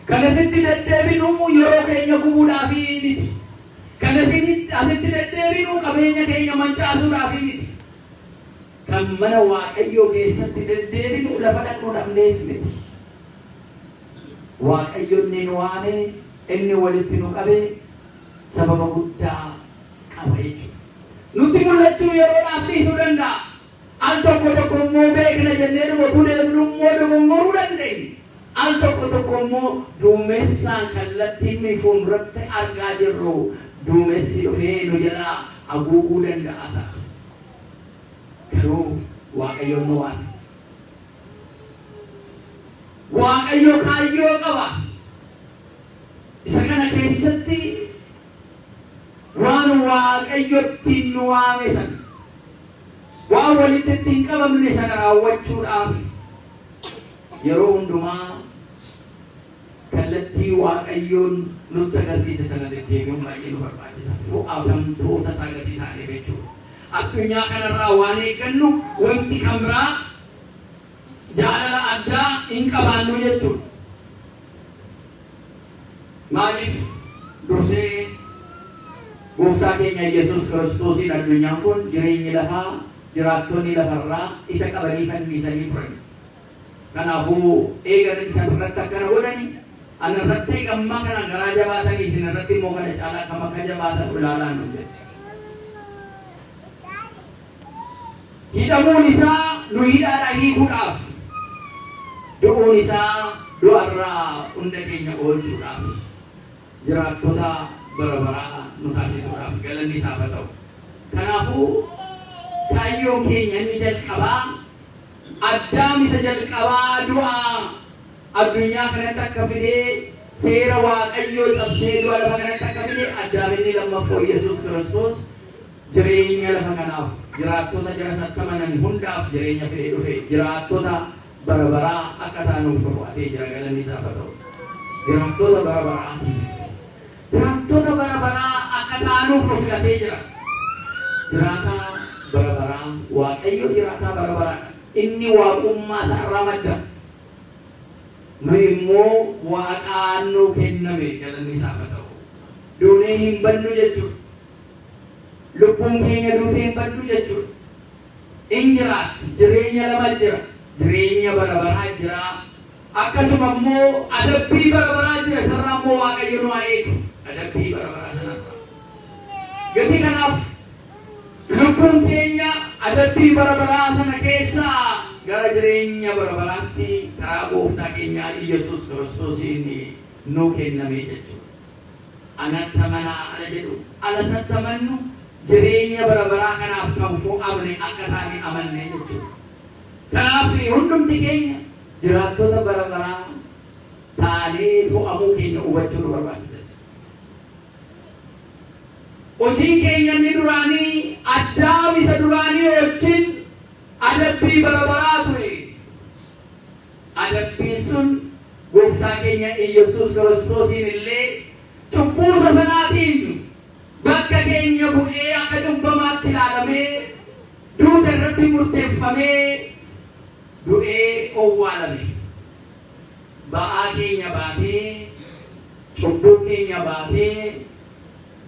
Kanasitti deddeebinu yeroo keenya gubuudhaafi miti. Kanasitti asitti deddeebinu qabeenya keenya mancaasuudhaafi miti. Kan mana Waaqayyoo keessatti deddeebinu lafa dhaqnu dhabnees miti. Waaqayyo inni nu waame, inni walitti nu qabe sababa guddaa qaba jechuudha. Nutti mul'achuu yeroodhaaf dhiisuu danda'a. Al tokko tokko immoo beekna jennee dhuma utuu deemnu immoo dogongoruu dandeenya. Al tokko tokko immoo duumessaan kallattiin nuyi fuulduratti argaa jirru duumessi dhufee nu jalaa haguuguu danda'a ta'a. Garuu Waaqayyoon nu waame. Waaqayyo kaayyoo qaba. Isa kana keessatti waan Waaqayyo ittiin nu waame sana, waan walitti ittiin qabamne sana raawwachuudhaaf yeroo hundumaa kallattii Waaqayyoon nutti agarsiise sana deddeebi'uun baay'ee nu barbaachisa. Fo'atamtoota isaa gatii taaneef jechuudha. Addunyaa kanarraa waan eeggannu wanti kan biraa jaalala addaa hin qabaannu jechuudha. Maaliif? Dursee Gooftaa keenya Yesuus Kiristoosiin addunyaan kun, jireenyi lafaa, jiraattonni lafarraa isa qabanii fannisanii turan. Kanaafuu eega isa irratti akkana godhani, ana irratti eega ammaa kana garaa jabaatanii, isin irratti immoo kana caalaa akkam akka jabaatan ilaalaa nuun jedhe. Hidhamuun isaa nu hidhaadhaa hiikuudhaaf, du'uun isaa du'arraa hunda keenya oolchuudhaaf, jiraattota bara baraa nu taasisuudhaaf, galanni isaaf haa ta'u. Kanaafuu kaayyoon keenya inni jalqabaa, Addaam isa jalqabaa du'a addunyaa kanatti akka fidee, seera Waaqayyoo cabsee du'a lafa kanatti akka fide, Addaam inni lammaffoo Yesuus Kiristoos jireenya lafa kanaaf, jiraattota jara isatti amanan hundaaf jireenya fidee dhufe, jiraattota bara baraa akka taanuuf nu fo'atee jira, galanni isaaf haa ta'u. Jiraattota bara baraa, jiraattota bara baraa akka taanuuf nu filatee jira. Jiraataa bara baraa, Waaqayyo jiraataa bara baraadha. Inni waaqummaa isaa irraa madda. Nu immoo waaqaan nuu kenname, galanni isaaf haa ta'u. Duunee hin badnu jechuudha. Lubbuun keenya duutee hin baddu jechuudha. In jiraatti. Jireenya lama jira. Jireenya bara baraa jira. Akkasuma immoo adabbii bara baraa jira. Isarraa immoo Waaqayyo nu haa eegu. Adabbii bara baraa sanarraa. Gatii kanaaf lubbuun keenya adabbii bara baraa sana keessaa gara jireenya bara baraatti karaa Gooftaa keenyaa Iyyasuus Kiristoosiin nuu kenname jechuudha. Anatti amanaa ala jedhu, ala isatti amannu jireenya bara baraa kanaaf kan fo'amne akka taane amanne jechuudha. Kanaaf hundumti keenya jiraattota bara baraa taanee fo'amuu keenya hubachuu nu barbaachisa. Hojiin keenya inni duraanii Addaam isa duraanii wajjin adabbii bara baraa ture. Adabbiin sun Gooftaa keenya Iyyasuus Kiristoosiin illee cubbuusa sanaatiin bakka keenya bu'ee akka cubbamaatti ilaalamee, duuta irratti murteeffamee, du'ee owwaalame. Ba'aa keenya baatee, Cubbuu keenya baatee,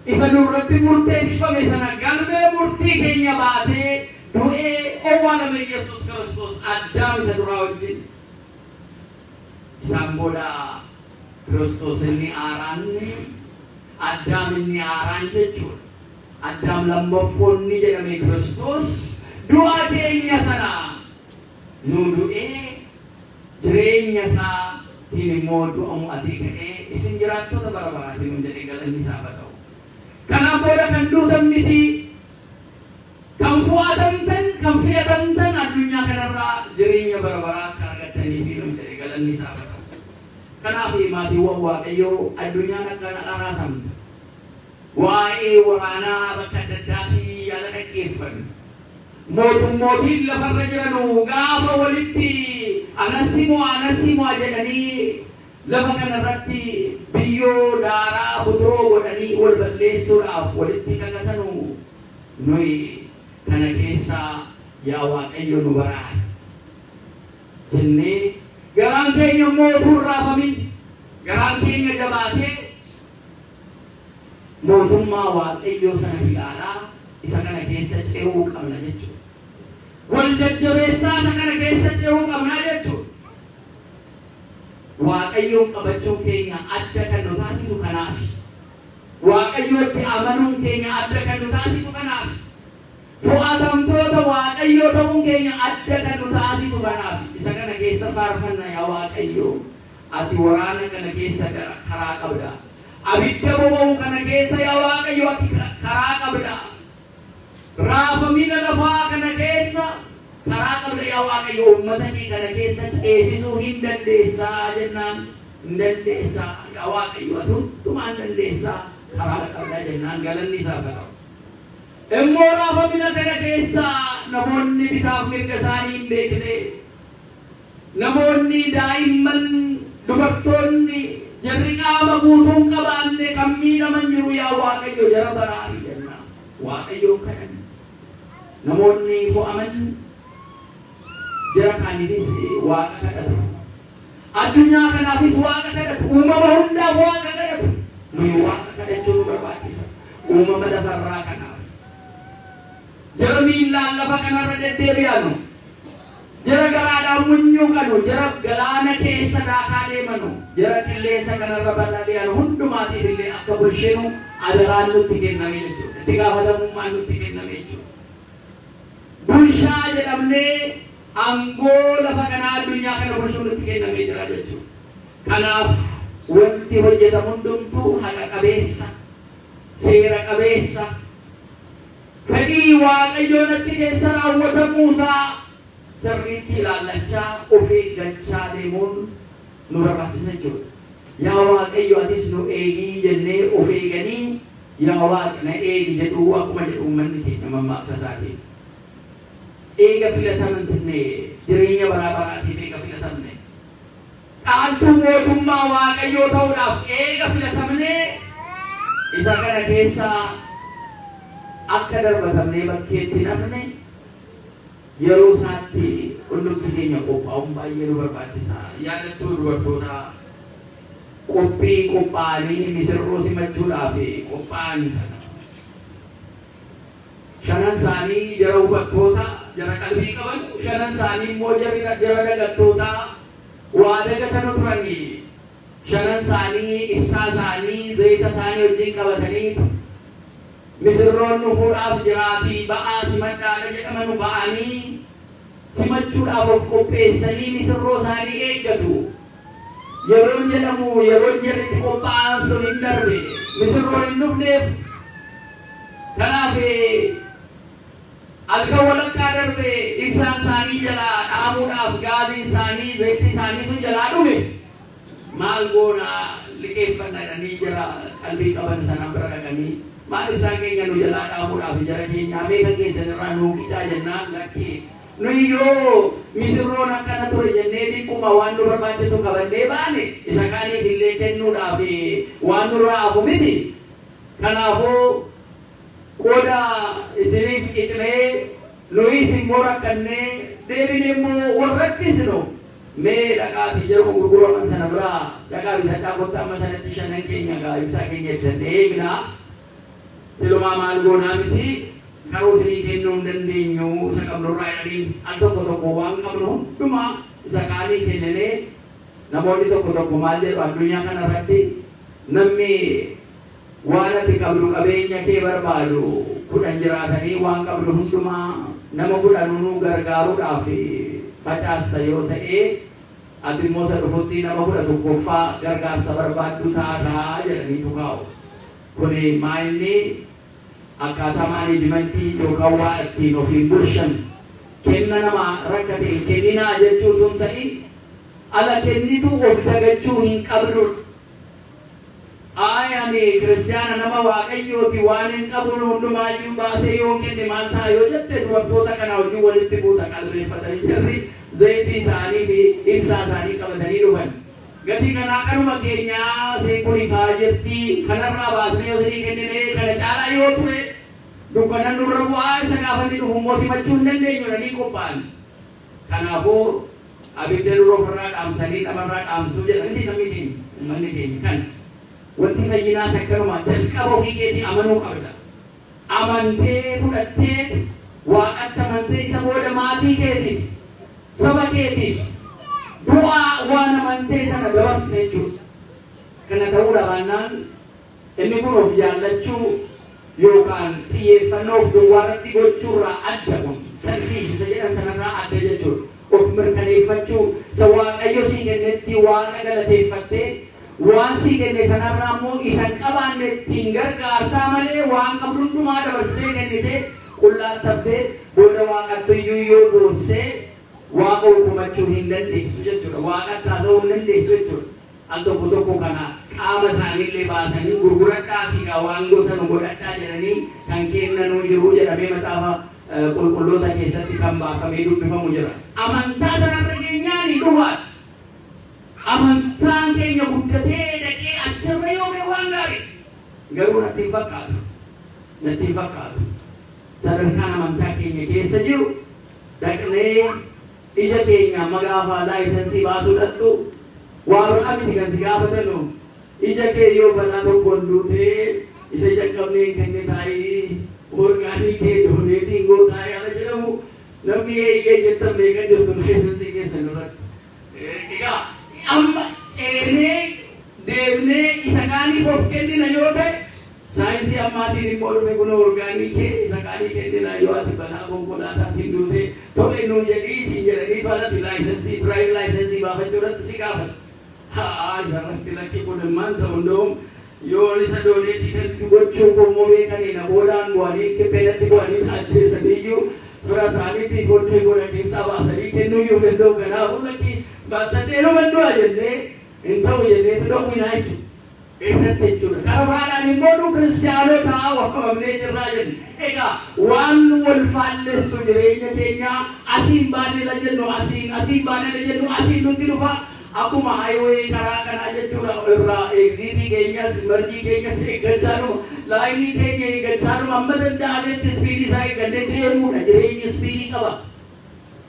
isa nurratti murteeffame sana galmee murtii keenya baatee du'ee owwaalame Yesuus Kiristoos Addaam isa duraa wajjin. Isaan booda Kiristoos inni haaraan, Addaam inni haaraan jechuudha. Addaam lammaffoonni jedhame Kiristoos du'a keenya sana nu du'ee, jireenya isaatiin immoo du'a mo'atee ka'ee isin jiraattota bara baraatiin nuun jedhee, galanni isaaf haa ta'u. Kanaan booda kan duutan miti, kan fo'atamtan, kan filatamtan, addunyaa kanarraa jireenya bara baraa akka argattanii fi nuun jedhe, galanni isaaf haa ta'u. Kanaaf maatiiwwan Waaqayyoo, addunyaan akka raasamtu, waa'ee waraanaa bakka adda addaatii yaala dhaggeeffannu. Mootummootiin lafarra jiranu gaafa walitti anasi mo'a, anasi mo'a jedhanii lafa kanarratti biyyoo daaraa buturoo godhanii wal balleessuudhaaf walitti kakatanu, nuyi kana keessaa yaa Waaqayyo nu baraari jennee, garaan keenya immoo utuu hin raafamin, garaan keenya jabaatee mootummaa Waaqayyoo sana ilaalaa isa kana keessa ce'uu qabna jechuudha. Wal jajjabeessaa isa kana keessa ce'uu qabna jechuudha. Waaqayyoon qabachuun keenya adda kan nu taasisu kanaafi. Waaqayyootti amanuun keenya adda kan nu taasisu kanaafi. Fo'atamtoota Waaqayyoo ta'uun keenya adda kan nu taasisu kanaafi. Isa kana keessa faarfanna: yaa Waaqayyoo, ati waraana kana keessa karaa qabda. Abidda boba'u kana keessa, yaa Waaqayyo, ati karaa qabda. Raafamina lafaa kana keessa karaa qabda, yaa Waaqayyo, uummata kee kana keessa ceesisuu hin dandeessaa jennaan, hin dandeessaa yaa Waaqayyo, ati hundumaa hin dandeessaa, karaa qabda jennaan, galanni isaaf haa ta'u. Immoo raafamina kana keessa namoonni bitaaf mirga isaanii hin beekne, namoonni daa'imman, dubartoonni, jarri qaama guutuu hin qabaanne kan miidhaman jiru, yaa Waaqayyo jara baraari jenna. Waaqayyoon kadhanna. Namoonni fo'aman jara kaaniifis Waaqa kadhatu. Addunyaa kanaafis Waaqa kadhatu. Uumama hundaaf Waaqa kadhatu. Nuyi Waaqa kadhachuu nu barbaachisa. Uumama lafarraa kanaaf. Jara miillaan lafa kanarra deddeebi'anu. Jara garaadhaan munyuuqanu, jara galaana keessa daakaa deemanu, jara qilleensa kanarra balali'anu hundumaatiif illee akka bulchinu adaraan nutti kenname jechuudha. Itti gaafatamummaan nutti kenname jechuudha. Bulchaa jedhamnee aangoo lafa kanaa, addunyaa kana bulchuu nutti kennamee jira jechuudha. Kanaaf wanti hojjetamu hundumtuu haqa qabeessa, seera qabeessa, fedhii Waaqayyoon achi keessa raawwatamuusaa sirriitti ilaallachaa, of eeggachaa deemuun nu barbaachisa jechuudha. Yaa Waaqayyo, atis nu eegii jennee of eeganii, yaa Waaqa na eegi jedhuu, akkuma jedhu uummanni keenya mammaaksa isaatiin. Eega filatamne, jireenya baraa baraatiif eega filatamne, dhaaltuu mootummaa Waaqayyoo ta'uudhaaf eega filatamne, isa kana keessa akka darbatamnee bakkeetti nafne yeroo isaatti hundumti keenya qophaa'uun baay'ee nu barbaachisa. Yaadattuu dubartoota qophii qophaa'anii misirroo simachuudhaaf qophaa'an sana. Shanan isaanii jara hubattoota, jara qalbii qaban, shanan isaanii immoo jara dagattoota, waa dagatanu turanii. Shanan isaanii ibsaa isaanii, zayita isaanii wajjin qabatanii, misirroon dhufuudhaaf jiraatii ba'aa simadhaadha jedhamanu, ba'anii simachuudhaaf of qopheessanii misirroo isaanii eeggatu. Yeroon jedhamu, yeroon jarri itti qophaa'an sun hin darbe. Misirroon hin dhufneef. Kanaaf halkan walakkaa darbe, ibsaan isaanii jalaa dhaamuudhaaf, gaaziin isaanii, zayitii isaanii sun jalaa dhume. Maal goonaa, liqeeffanna jedhanii jara qalbii qaban sana bira dhaqanii, maal ibsaan keenya nu jalaa dhaamuudhaaf, jara keenyaa meeqa keessan irraa nuu qicaa jennaan, lakkee, nuyi yoo misirroon akkana ture jennee dhiqquma waan nu barbaachisu qabannee baane, isa kaaniif illee kennuudhaaf waan nurraa hafu miti. Kanaafuu qooda isiniif qicnee nuyis immoo rakkannee deebine immoo wal rakkisnu, Mee dhaqaatii jaruma gurguraman sana biraa dhaqaa bitadhaa kottaa, amma sanatti shanan keenya gaa ibsaa keenya ibsannee eegnaa. Silumaa maal goonaa miti, karoo isinii kennuu hin dandeenyu isa qabnurraa jedhanii. Al tokko tokko waan qabnu hundumaa isa kaanii kenninee, namoonni tokko tokko maal jedhu? Addunyaa kana irratti namni waan ati qabdu, qabeenya kee barbaadu 10 jiraatanii, waan qabdu hundumaa nama kudhanuu gargaaruudhaaf facaasta yoo ta'e, ati immoo isa dhufutti nama 11ffaa gargaarsa barbaaddu taataa jedhaniitu kaa'u. Kuni maayinni akkaataa managementii yookaan waa ittiin ofiin bulchan. Kenna nama rakkate hin kenninaa jechuu tun ta'in, ala kennitu of dagachuu hin qabdudha. Ayi, ani kiristiyaana, nama Waaqayyooti, waan hin qabu hundumaayyuu baasee yoo kenne maal ta'a yoo jette, dubartoota kana wajjin walitti buuta. Qalbeeffatanii jarri zayitii isaanii fi ibsaa isaanii qabatanii dhufan. Gatii kanaa kanuma keenyaa isheen kun ifaa jirti, kanarraa baasnee yoo isinii kennine, kana caalaa yoo ture dukkanan nurra bu'aa, isa gaafa inni dhufu immoo simachuu hin dandeenyu jedhanii qophaa'an. Kanaafuu abidda dura ofirraa dhaamsanii namarraa dhaamsuu jedhanii namni keenya, uummanni keenya kan. Wanti fayyinaas akkanuma, jalqaba ofii keetii amanuu qabda. Amantee fudhattee, Waaqatti amantee, isa booda maatii keetiif, saba keetiif bu'aa waan amantee sana dabarsite jechuudha. Kana ta'uu dhabaannaan inni kun of jaallachuu yookaan xiyyeeffannoo of duwwaa irratti gochuurraa adda, kun selfish isa jedhan sanarraa adda jechuudha. Of mirkaneeffachuu, isa Waaqayyo sii kennetti Waaqa galateeffattee, waan sii kenne sanarraa immoo isa hin qabaanne ittiin gargaartaa malee, waan qabdu hundumaa dabarsitee kennitee qullaattaftee booda Waaqattu iyyuu yoo boossee Waaqa hukumachuu hin dandeessu jechuudha. Waaqatti haasa'uu hin dandeessu jechuudha. Al tokko tokko kana qaama isaaniillee baasanii gurguradhaatii gaa waan gootanu godhadhaa jedhanii kan kennanuu jiru jedhamee macaafa qulqulloota keessatti kan baafamee dubbifamu jira. Amantaa sanarra geenyaani dhugaadha. Amantaan keenya guddatee dhaqee achirra yoo ga'e waan gaarii. Garuu natti hin fakkaatu. Natti hin fakkaatu. Sadarkaan amantaa keenya keessa jiru dhaqnee ija keenya amma gaafa licensii baasuu dhaqxu waa biraa miti kan si gaafatanu, ija kee yoo balaa tokkoon duutee isa ija hin qabneen kenne taa'ii, organii kee donateiin gootaa'ii ala jedhamu, namni eeyyee jettan meeqa jirtu licensii keessan irratti? Egaa amma ceenee deemnee isa kaaniif of kennina yoo ta'e, saayinsii ammaatiin immoo dhufe kun organii kee isa kaanii kennina, yoo ati balaa konkolaataatiin duute tole nuun jedhii siin jedhanii falati licensii, drive licensii baafachuu irratti si gaafatu. Haa, isarratti lakki, kun maal ta'u hundoom yoo isa donateii kan gochuu kommoo beekanii na boodaan bu'anii kipheenatti bu'anii ajjeesaniiyyuu fira isaaniitti fodhee godha keessaa baasanii kennuuyyuu danda'u. Kanaafuu lakki, baattatee du'a jennee hin ta'u jenneetu dhowwinaa jechuudha. Irratti jechuudha. Karaa biraadhaan immoo nu kiristiyaanota waamamnee jirraa jenna. Egaa waan wal faallessu jireenya keenya, asiin baanee la jennu, asiin asiin baanee la jennu, asiin nutti dhufa. Akkuma highway karaa kanaa jechuudha, irraa exitii keenyas mergeii keenyas eeggachaa numa, lineii keenya eeggachaa numa, amma danda'ametti speedii isaa eeggannee deemuudha. Jireenyi speedii qaba.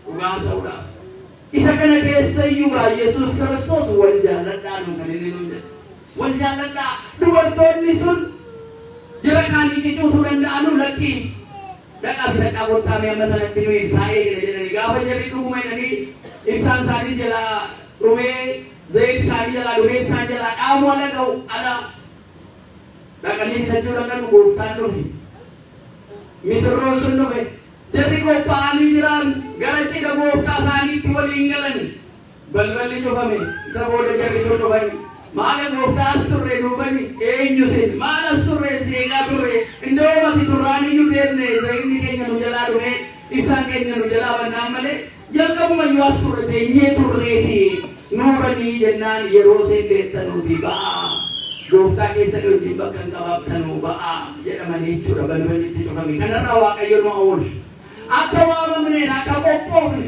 Dhugaa sa'uudhaaf. Isa kana keessa iyyuu gaa Yesuus Kiristoos wal jaalladhaa nu kan inni nuun jedhe. Wal jaalladhaa. Dubartoonni sun jara kaanii cicuutuu danda'anu, lakkii, dhaqaa bitadhaa kottaa, mee amma sanatti nu ibsaa eegna jedhanii, gaafa jarri dhuguma jedhanii ibsaan isaanii jalaa dhumee, zayit isaanii jalaa dhumee, ibsaan jalaa dhaamu ala ga'u, ala dhaqanii bitachuu dhaqan, gooftaan dhufe. Misirroon sun dhufe. Jarri qophaa'anii jiran gara cidha gooftaa isaaniitti waliin galan. Balballi cufame. Isa booda jarri sun dhufan. Maala gooftaa, as turre duubani eenyu sin? Maal, as turre, si eegaa turre. Indoo mati turraan iyyuu deemne, zayinni keenya nu jalaa dhume, ibsaan keenya nu jalaa bannaan malee jalqabuma iyyuu as turre, teenyee turreeti nuubanii jennaan, yeroo seen beektanuuti ba'aa, gooftaa keessan wajjin bakka hin qabaattanuu ba'aa jedhamanii jechuudha, balballi itti cufame. Kanarraa Waaqayyo nu oolchu. Akka waamamneen, akka qophoofne,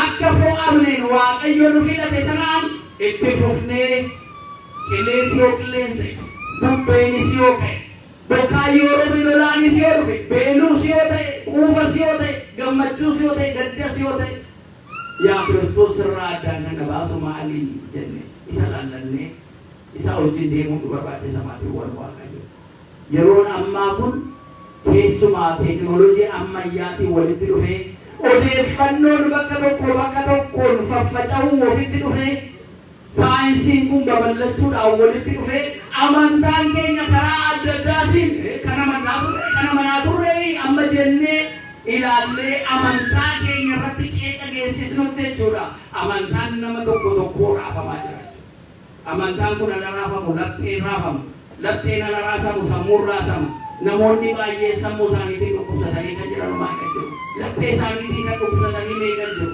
akka fo'amneen Waaqayyo nu filate sanaan itti fufnee, qilleensi yoo qilleensa, bubbeenis yoo ka'e, bokkaan yoo roobe, lolaanis yoo dhufe, beeluus yoo ta'e, quufas yoo ta'e, gammachuus yoo ta'e, gaddas yoo ta'e, Yaa Kiristoos sirraa addaan kan na baasu maali jenne isa laallannee isa wajjin deemuun nu barbaachisa maatiiwwan Waaqayyo. Yeroon ammaa kun keessumaa teekinooloojii ammayyaatiin walitti dhufee odeeffannoon bakka tokkoo bakka tokkoon faffaca'uu ofitti dhufee saayinsiin kun babal'achuudhaan walitti dhufee amantaan keenya karaa adda addaatiin kan amantaa turre kan amanaa turre amma jennee ilaallee amantaa keenya irratti qeeqa geessisnutti jechuudha. Amantaan nama tokko tokkoo raafamaa jira. Amantaan kun ala raafamu lapheen raafamu. Lapheen ala raasamu sammuun raasama. Namoonni baay'een sammuu isaaniitiin dhukkubsatanii kan jiran meeqa jiru. Laphee isaaniitiin kan dhukkubsatanii meeqa jiru.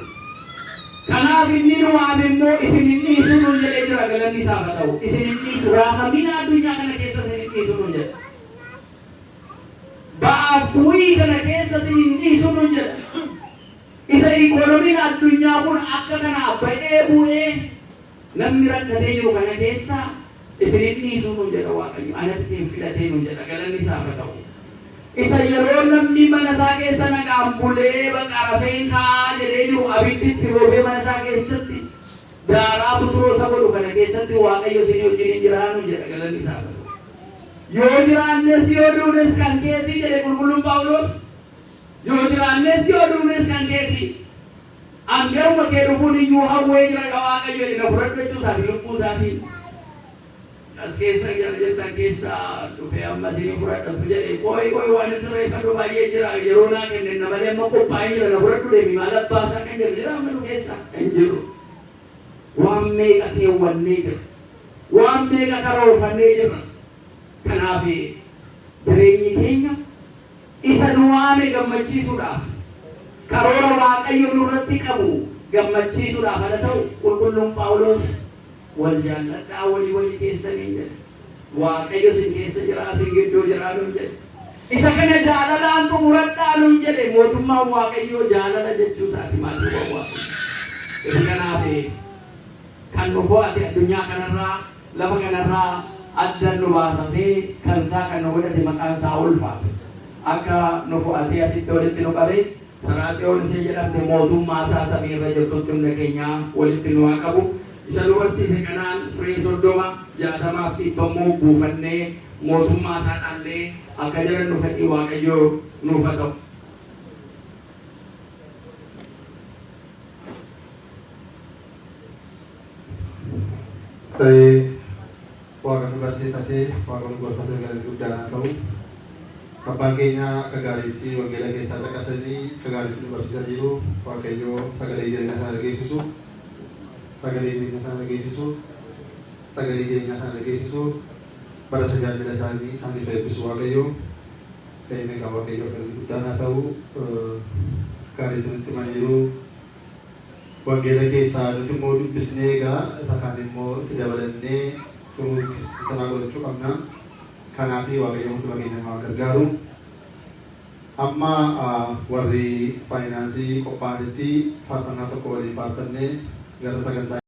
Kanaaf inni nu waame immoo isin hin dhiisu nuun jedhee jira galanni isaaf haa ta'u. Isin hin dhiisu raafamina addunyaa kana keessa isin hin dhiisu nuun jedha. Ba'aaf bu'ii kana keessa isin hin dhiisu nuun jedha. Isa ikoonomiin addunyaa kun akka kanaa ba'ee bu'ee namni rakkatee jiru kana keessa isin hin dhiisu nuun jedha Waaqayyo. Anatti isin filatee nuun jedha galanni isaaf haa ta'u. Isa yeroo namni mana isaa keessa nagaan bulee baqa rafeen ka'aa jedhee jiru abiddi itti roobee mana isaa keessatti daaraa buturoo isa godhu kana keessatti Waaqayyo isin wajjin hin jiraa nuun jedha galanni isaaf haa ta'u. Yoo jiraannes yoo duunes kan keetii jedhe qulqulluun Phaawulos. Yoo jiraannes yoo duunes kan keetii. An garuma kee dhufuun iyyuu hawwee jira yaa Waaqayyo jedhe na fudhadhu jechuu isaati lubbuu isaatiin. As keessa jira jettan keessa dhufee amma isin fudhadhatu jedhe qoy qoy waan sirreeffadhu baay'ee jira yeroo naa kenne na malee amma qophaa'ee jira na fudhadhu deemi maal abbaa isaa kan jedhu jira amma nu keessa hin jiru. Waan meeqa keewwannee jira. Waan meeqa karoorfannee jirra. Kanaaf jireenyi keenya isa nu waame gammachiisuudhaaf karoora Waaqayyo nurratti qabu gammachiisuudhaaf ala ta'u qulqulluun Phaawulos wal jaalladhaa walii walii keessaniin jedhe. Waaqayyo isin keessa jira isin gidduu jira nuun jedhe. Isa kana jaalalaan xumuradhaa nuun jedhe mootummaan Waaqayyoo jaalala jechuu isaati maatiiwwan Waaqayyo. Isa kanaaf kan nu fo'ate addunyaa kanarraa lafa kanarraa adda nu baasatee kan isaa kan nu godhate maqaan isaa ulfaatu. Akka nu fo'atee asitti walitti nu qabe Saraatsiyoon ishee jedhamte mootummaa isaa samii irra jirtutti hunda keenya walitti nu haa qabu. Isa nu barsiise kanaan firii 30, 60f 100 immoo buufannee mootummaa isaa dhaallee akka jirannu fedhii Waaqayyoo nuuf haa ta'u. Ta'ee Waaqa nu barsiifatee Waaqa nu gorfatee galanni guddaan haa ta'u. Abbaan keenya akka gaariitti wangeela keessaa caqasanii akka gaariitti nu barsiisaniiru. Waaqayyo sagalee jireenya sana dhageessisu. Sagalee jireenya sana dhageessisu. Sagalee jireenya sana dhageessisu. Bara tajaajila isaanii isaaniif eebbisu Waaqayyo. Ta'ee egaa Waaqayyo galanni guddaan haa ta'u. Gaariitti nutti himaniiru. Wangeela keessaa nuti immoo dubbisnee egaa isa kaan immoo itti dabalannee turuutti sanaa godhachuu qabna. Kanaaf Waaqayyo hunduma keenya nu haa gargaaru. Amma warri faayinaansii qophaa'anitti faarfannaa tokko waliin faarfannee gara sagantaa.